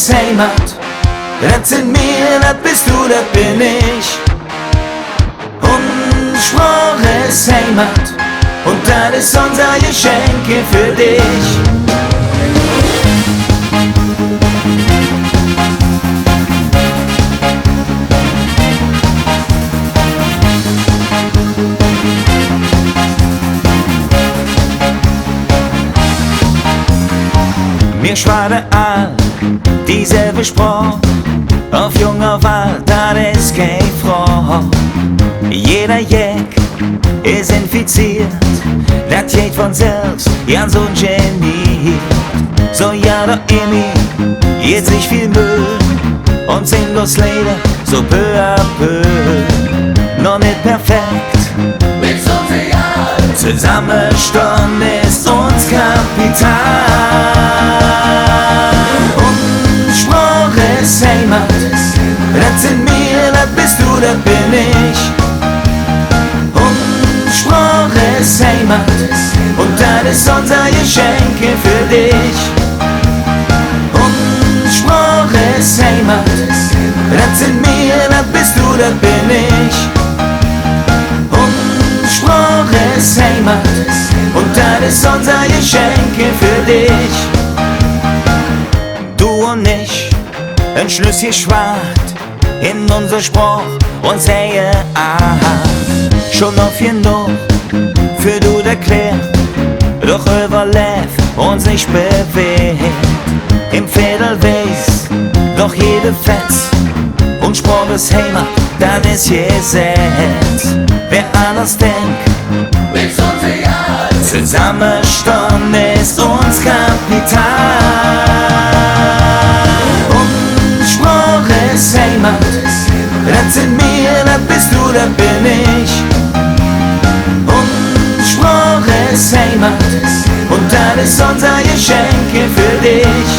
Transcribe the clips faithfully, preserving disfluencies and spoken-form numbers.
Heimat, dat sin mir, dat bes do, dat ben ich. Uns Sproch es Heimat, un dat es unser Geschenk för dich. Mir schwaade all dieselve Sproch, ov Jung ov Ald, dat es kei Frog. Jeder Jeck es infiziert, dat geiht vun selvs, jo, su geniert. Su, jo, der Emmi geiv sich vill Möh un singk uns Leeder su peu à peu. Noch nit perfekt, Zesummestand es uns Kapital. Uns Sproch es Heimat, dat sin mir, dat bes do, dat ben ich. Uns Sproch es Heimat, un dat es unser Geschenk för dich. Uns Sproch es Heimat, dat sin mir, dat bes do, dat ben ich. Uns Sproch es Heimat, un dat es unser Geschenk för dich. Du un ich, en Schlösschen schwaad en unser Sproch un sähe: Ah, schon off genog för do erklärt, doch üvverleevt uns nit bewährt. Em Veedel weiß doch jeder Fetz, uns Sproch es Heimat, dat es Gesetz. Wä anders denk, Zesummestand es uns Kapital. Uns Sproch es Heimat, dat sin mir, dat bes do, dat ben ich. Uns Sproch es Heimat, un dat es unser Geschenk för dich.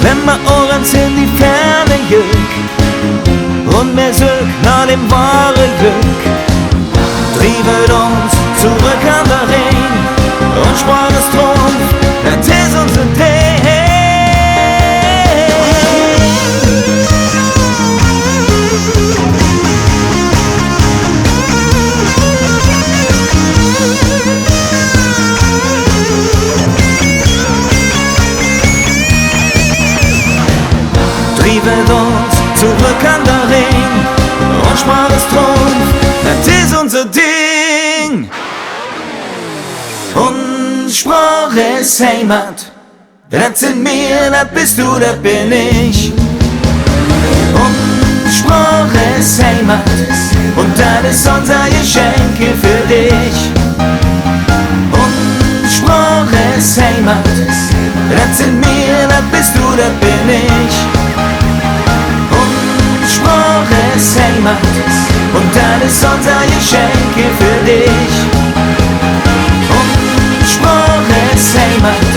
Wann mer uns en de Ferne jöck un mer söök noh dem wohre Glöck, drievt uns zoröck an der Rhing. Uns Sproch es Trumpf, dat es unser Ding. Drievt uns zoröck an der Rhing, uns Sproch es Trumpf, dat es unser Ding. Uns Sproch es Heimat, dat sin mir, dat bes do, dat ben ich. Uns Sproch es Heimat, un dat es unser Geschenk för dich. Uns Sproch es Heimat, dat sin mir, dat bes do, dat ben ich. Uns Sproch es Heimat, un dat es unser Geschenk för dich. Uns Sproch es Heimat,